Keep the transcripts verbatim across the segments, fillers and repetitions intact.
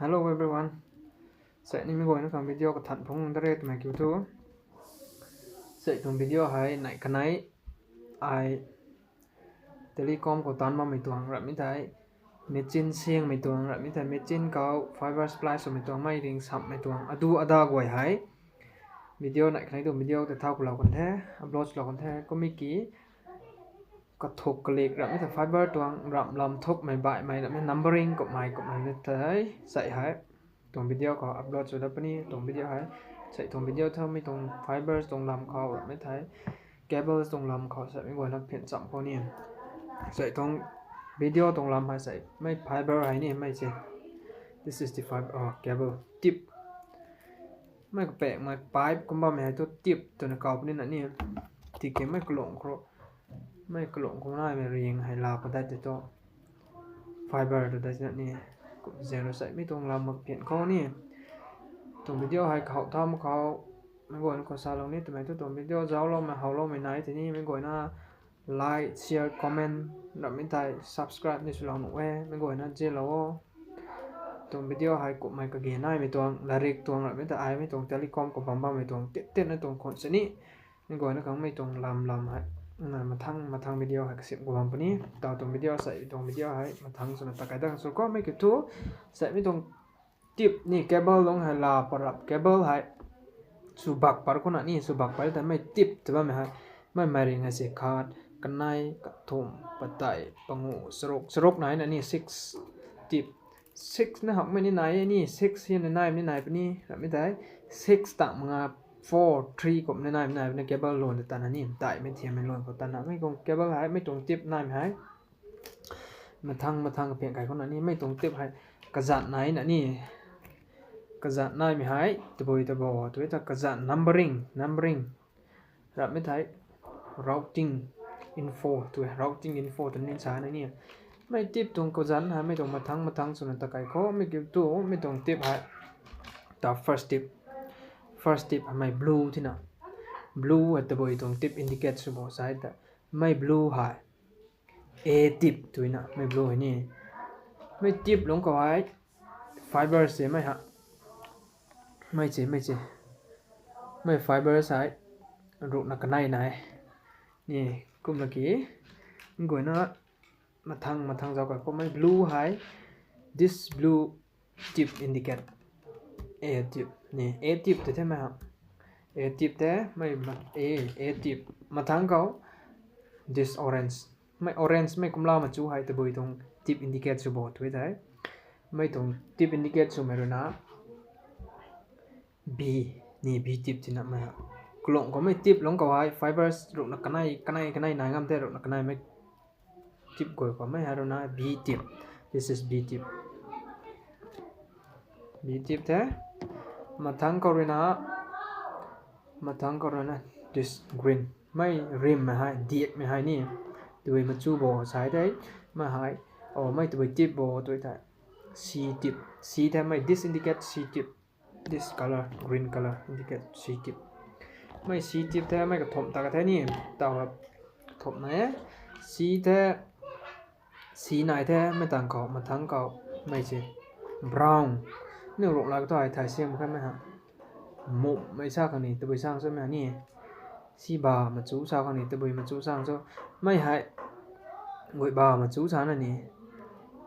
Hello everyone. Sei ni mei guayna khang video kathan phungc da re twmei kiu thu. Sei tuang video hei nai kanei ai telecom khou taanv bammei tuang ramhmei thei, machine siangmei tuang ramhmei thei, machine khou fiber splice swmei tuang, mei ring sammei tuang, adu ada guay hei video nai kanei tuang video tei thau khou lou kan the, upload lou kan the, kummei ki kathuk kalik ramhmei thei fiber tuang ramh lam thukmei baihmei ramhmei numbering kummei kummei ni thei sei hei tuang video khou upload sw dat puni tuang video hei. Sei tuang video thaumei tuang fibers tuang lam khou ramhmei thei, cables tuang lam khou sei mei guayna phin cham khou ni. Sei tuang video tuang lam hei sei mei fiber hei ni mei se. This is the fiber, oh, cable tip. Mei kapakmei pipe kum bammei hei thu tip twna kau puni na ni. Tiki mei kalung khou, mei kalung khou naimei ring hei la padat tei thu fiber tw dat na ni. Kum zero sei mei tuang lam mak pian khou ni. Tuang video hei kahou tham khou mei guayna khou salou ni twmei thu tuang video zaucloumei howloumei nai tei ni mei guayna like, share, comment ramhmei thei subscribe ni swlou nuh e, mei guayna zilou o. Tuang video hei kummei kage naimei tuang, larik tuang ramhmei thei ai mei tuang telecom khou bam bammei tuang tip titna tuang khun sini. Mei guayna khang mei tuang lam lam hei mathang mathang video hei kasim khou bam puni. Tau tuang video sei tuang video hei mathang swna ta kai dang sw khou mei kiu thu sei mei tuang tip ni cable lung hei la parap cable hei sw bak par khou na ni, sw bak par tei mei tip tw bammei hei mei mei ring hei se khat, kanei, kathumh, padeih, pangu, charuk, charuk nai na ni six tip. Six na hakmei ni nai ni, six hi ni naimei ni nai puni ramhmei thei six tang manga, four, three kum ni naimei nai puni cable lun ta tana ni, daihmei thiammei lun khou tana mei tuang cable hei mei tuang tip naimei hei mathang mathang kapiang kai khou na ni mei tuang tip hei kazanc nai na ni. Kazanc naimei hei tabui tabo tw ta kazanc numbering, numbering ramhmei thei routing info tw, routing info tw ni sa na ni. Mei tip tuang kazanc hei mei tuang mathang mathang swna ta kai khou mei kiu thu mei tuang tip hei ta first tip. First tip hei mei blue thina. Blue hei tabui tuang tip indicate sw bo sai ta. Mei blue hei A tip twna mei blue hei ni. Mei tip lung khou hei fiber se mei ha. Mei se, mei se. Mei fiber sei ruhna kanei nai ni. Kumna ki guayna mathang mathang zauc kai khou mei blue hei, this blue tip indicate A tip ni. A tip tei the mei ha. A tip tei mei ma-, A, A tip. Mathang khou this orange. Mei orange mei kumla machu hei tabui tuang tip indicate sw bo tw thei. Mei tuang tip indicate swmei ruina B ni, B tip tina mei ha. Kalung khou mei tip lung khou hei fibers ruhna kanei, kanei, kanei nai ngam the ruhna kanei mei tip guay khou mei hei ruina B tip. This is B tip. B tip the. Mathang khou ruina, mathang khou ruina this green. Mei rimmei hei, diakmei hei ni. Tabui machu bo sai tei. Mei hei, oh, mei tabui tip bo tw thei C tip. C the mei this indicate C tip. This color, green color indicate C tip. Mei C tip the mei kathumh ta ka the ni. Tau kathumh na e. C the C nai the mei tang khou, mathang khou, mei se brown. Niw ruh la ka thu ai thai siam kha mei ha. Mumhmei sa khang ni tabui sang sw mei ha ni. C ba machu sa khang ni tabui machu sang sw. Mei hei guay ba machu sa na ni.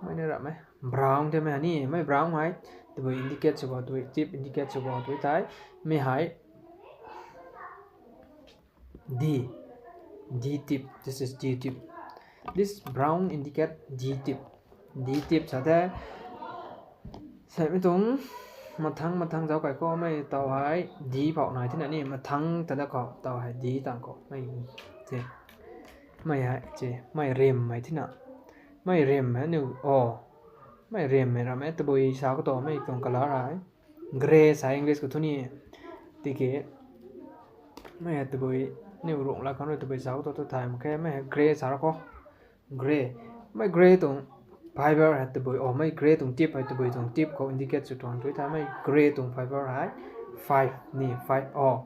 Mei ni ramh e. Brown the mei ha ni. Mei brown hei tabui indicate sw bo, tabui tip indicate sw bo tw thei. Mei hei D, D tip. This is D tip. This brown indicate D tip. D tip sa the. Sei mei tuang mathang mathang zauc kai khou mei tau hei D phou nai thina ni, mathang ta da khou tau hei D tang khou mei se. Mei hei se mei rimmei thina. Mei rimmei niw, oh. Mei rimmei ramh e tabui sa khou tu mei tuang color hei. Grey sa English khou thu ni. Tiki mei hei tabui niw ruh la khang rui tabui sa khou tu tu thay mak khe, mei hei grey sa ra khou. Grey. Mei grey tuang fiber hei tabui, oh, mei grey tuang tip hei tabui tuang tip khou indicate sw tuang tw thei mei grey tuang fiber hei five ni, five, oh.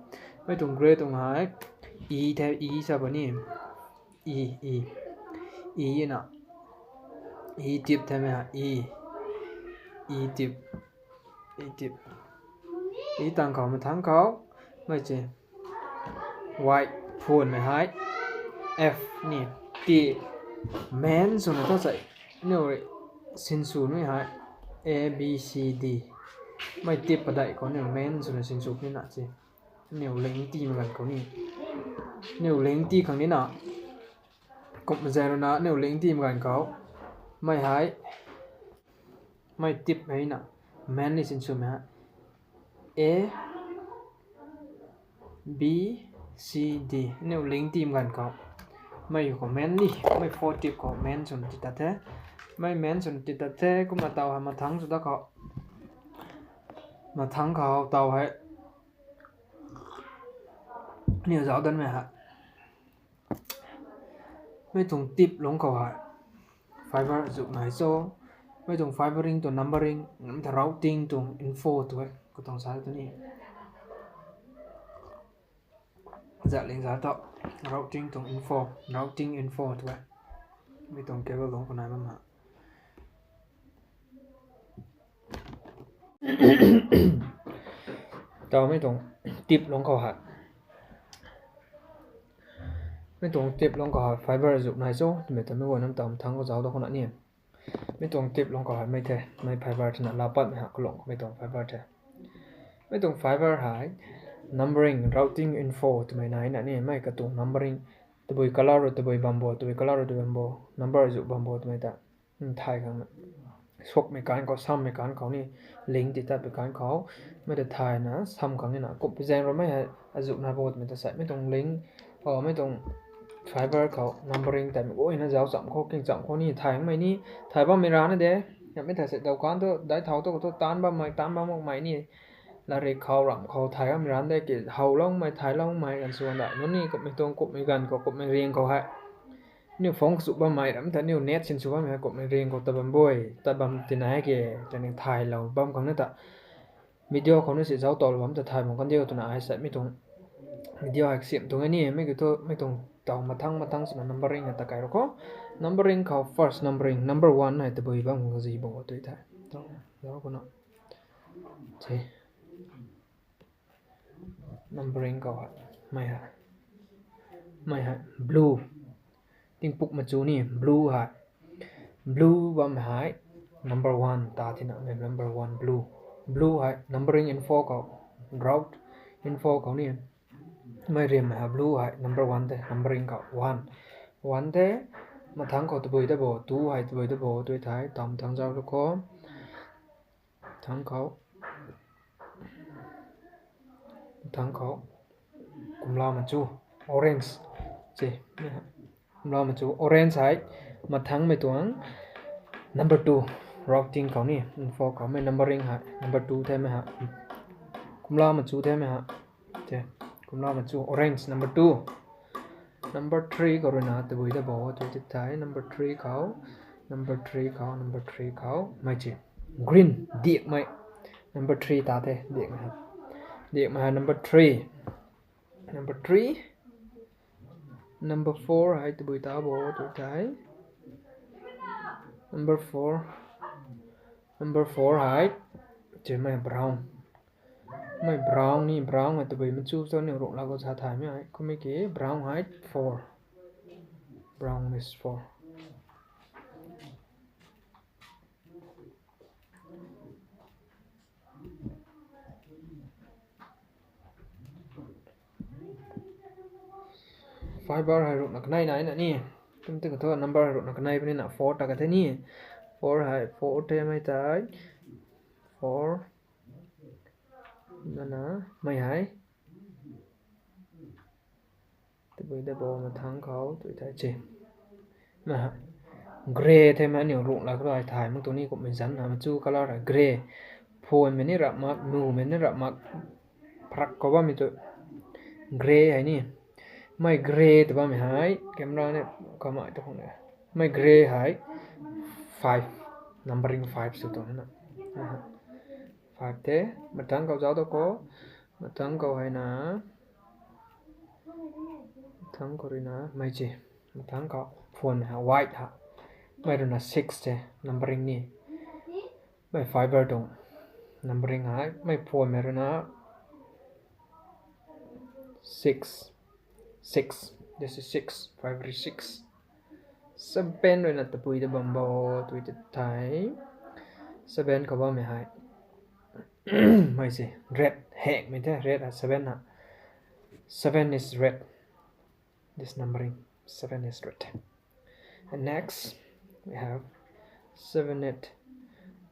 Mei tuang grey tuang hei E the, E sa bo ni. E, E. E na. E tip the mei ha, E. E tip. E tip. E tang khou, mathang khou. Mei ci. Y phunmei hei. F ni. T. Main swna ta sei. Aniu rui sinsw ni hei. A, B, C, D. Mei tip padeih khou aniu main swna sinsw ni na ci. Aniu length tiimei ganv khou ni. Aniu length ti khang ni na. Kumh zaeng rui na aniu length tiimei ganv khou. Mei hei. Mei tip hei na. Main ni sinswmei hei. A, B, C, D. Aniu length tiimei ganv khou. Mei khou main ni. Mei four tip khou main swna ti tat the. Mei main swna ti tat the. Kumna taw hei mathang sw da khou. Mathang khou taw hei. Aniu zauc danmei hei. Mei tuang tip lungc khou hei. Fiber zuk nai cho. Mei tuang fibering tuang numbering, routing tuang info tu e. Khou tuang sa tu ni. Zat ling zat tho. Routing tuang info, routing info tu e. Mei tuang cable lungc khou nai bam ha. Taw mei tuang tip lungc khou hei. Mei tuang tip lungc khou hei fiber zuk nai cho twmei ta mei guay nunc taw mathang khou zauc da khou na ni. Mei tuang tip lungc khou hei mei the, mei fiber thena laa patmei hei kalung khou mei tuang fiber the. Mei tuang fiber hei numbering, routing info twmei nai na ni, mei katuang numbering, tabui color rui tabui bam bo, tabui color rui tabui bam bo, number zuk bam bo twmei ta thay khang na. Suakmei kan khou, sammei kan khou ni, link ti tatpui kan khou, mei ta thayna sam khang ni na, kumh zaeng rui mei hei azuk nai bo twmei ta sei, mei tuang link, mei tuang fiber khou numbering tei mei guayna zauc cham khou, king cham khou ni thay mei ni, thay bammei rana de. Mei thei sei daw kan thu daic thau thu khou thu taanc bammei, taanc bam makmei ni, latrik khou, ramh khou thay bammei rana de, ki howloumei, thayloumei ganv sw da nunc ni, kumhmei tuang, kumhmei ganv khou, kumhmei riang khou hei. Aniu phone kachu bammei ram ta aniu net sinsw bammei hei kumhmei riang khou tat bam bui, tat bam tina hei ke, tani thaylou bam khang na ta. Video khou na si zauc towlou bam ta thay bam kan diu twna ai sa mei tuang. Video hei sim tuang e ni, mei kiu thu, mei tuang taw mathang mathang swna numbering hei ta kai rou khou. Numbering khou first numbering, number one hei tabui bam khang zi bam khou tui the. Zauc khou na. Numbering khou hei. Mei hei. Mei hei. Blue. Tingpuk machu ni. Blue hei. Blue bam hei. Number one ta thina mei number one blue. Blue hei. Numbering info khou. Route info khou ni. Mei rim hei. Blue hei. Number one the. Numbering khou. One. One the. Mathang khou tabui da bo. Two hei tabui da bo. Tui thei. Taw mathang zauc tu khou. Mathang khou. Mathang khou. Kumla machu. Orange. Kumla machu. Orange hei. Mathangmei tuang. Number two. Routing khou ni. Info khou mei numbering hei. Number two themei hei. Kumla machu themei hei. Kumla machu. Orange number two. Number three khou rui na tabui da bo tui ti thei. Number three khou. Number three khou. Number three khou. Mei ci. Green. Diakmei. Number three ta the. Diakmei hei. Diakmei hei number three. Number three. Number four hei tabui ta bo tui thei. Number four. Number four hei. Ci mei brown. Mei brown ni, brown hei tabui machu cho ni ruk la khou sa thaymei hei. Kummei ki brown hei four. Brown is four. Fiber hei rukna kanei nai na ni. Kum ti khou thu number hei rukna kanei puni na four ta ka the ni. Four hei, four themei tei. Four. Nana, mei hei. Tabui da bo mathang khou, tui thei ci. Grey themei aniu ruk la khou thay mak tuang ni kumhmei zanc na machu color hei grey. Phunmei ni rap mak, numei ni rap mak. Prak khou bammei tu. Grey hei ni. Mei grey ta bammei hei, camera ni kamei tu khang e. Mei grey hei five, numbering five sw tuang na. Five the, mathang khou zauc tu khou, mathang khou hei na, mathang khou rui na, mei ci, mathang khou phone hei white ha, mei rui na six the, numbering ni, mei fiber tuang, Numbering hei mei phuammei rui na six, six, this is six, five rui six. Seven rui na tabui ta bam bo, tabui ta thei. Seven khou bammei hei mei se red, hekmei the, red a seven na. Seven is red. This numbering, seven is red. And next, we have seven, eight.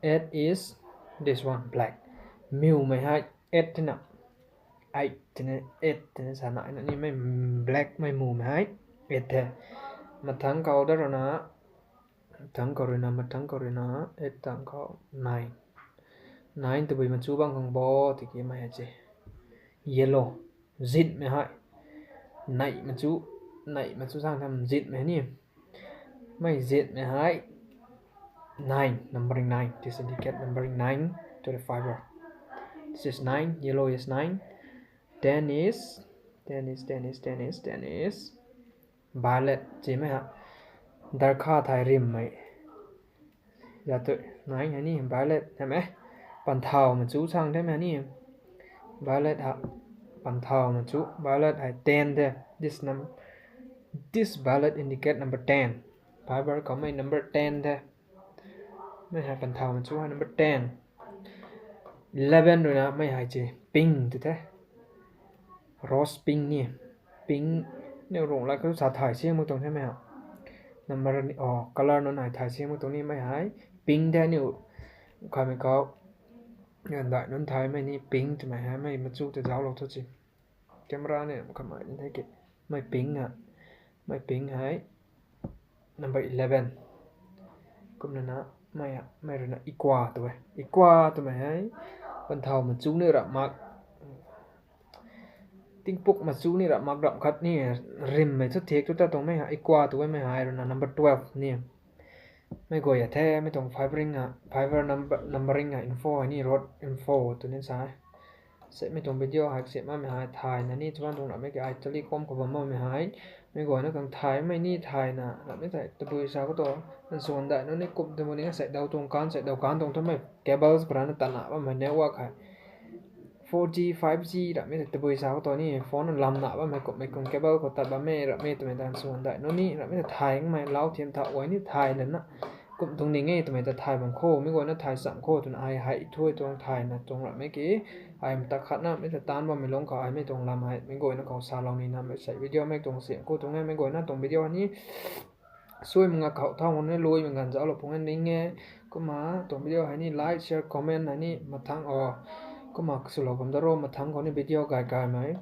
Eight is this one, black. Miwmei hei eight tina, eight tina, eight tina sa nai na ni mei black mei mumei hei eight the. Mathangc khou da rui na, mathangc khou rui na, mathangc khou rui na, eight tangc khou nine. Nine tabui machu bang khang bo tiki mei hei se yellow, zitmei hei. Neih machu, neih machu sang tham zitmei ni. Mei zitmei hei nine, numbering nine. This indicate numbering nine to the fiber. This is nine, yellow is nine. Ten is, ten is, ten is, ten is, ten is violet, chimei ha. Darkha thai rimmei. Ya tu nine hei ni violet hei mei. Panthau machu sang the mei ni. Violet ha. Panthau machu, violet hei ten the. This num, this violet indicate number ten. Fiber khou mei number ten the. Mei hei panthau machu hei number ten. Eleven rui na mei hei se pink tu the. Rose pink ni. Pink ni rung la khou sa thai siang mak tuang the mei ha. Number ni, oh, color nunc hei thai siang mak tuang ni mei hei pink the ni. Khamei khou, yan dai nunc thaymei ni pink twmei hei mei machu ta zauclou thu si. Camera ni khamei ni the ki. Mei pink a, mei pink hei number eleven. Kumna na mei, mei rui na aqua tu e. Aqua twmei hei panthau machu ni rap mak, tingpuk machu ni rap mak, rap khat ni rimmei thu thek thu ta tuang mei hei aqua tu e, mei hei rui na number twelve ni. Mei guay a the, mei tuang fibering a, fiber number, numbering a info hei ni, road info tu ni sa e. Semei tuang video hei semmei hei thayna ni chuan tuang rammei ki ai telecom khou bam bammei hei. Mei guayna khang thaymei ni thayna rammei thei tabui sa khou tu. Nsuan dai nunc ni kum tu mu ni sei daw tuang kan, sei daw kan tuang thu mei cables khou rana tana bammei network hei. Four G, five G rammei thei tabui sa khou tu ni phone lamna bammei kummei kum cable khou tat bammei rammei twmei ta nsuan dai nunc ni rammei thei thay ngmei lau thiam tha uai ni thay lana kum tuang ning e twmei ta thay bam khou, mei guayna thay cham khou twna ai hei thu tuang thayna tuang rammei ki. Ai mata khatna mei ta taanc bammei lungc khou ai mei tuang lam hei mei guayna khou salou nina mei sei video mei tuang siam khou tuang e, mei guayna tuang video ni suai manga khou thau ni luimei ganv zauclou pung e ning e. Kumna tuang video hei ni like, share, comment hei ni mathangc o. Kumna swlou bam da ro, mathangc khou ni video gay gaymei.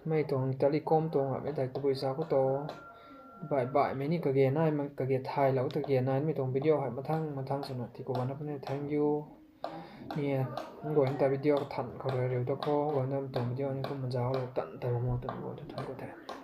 Mei tuang telecom tuang rammei thei tabui sa khou tu. Baih baihmei ni kage nai, kage thaylou ta kage nai, mei tuang video hei mathangc mathangc swna ti khou bana puni, thank you. Ni e, mei guayna ta video kathan khou rui riu ta khou, guayna tuang video ni kumna zauclou tan ta mo twmei guay ta thank you the.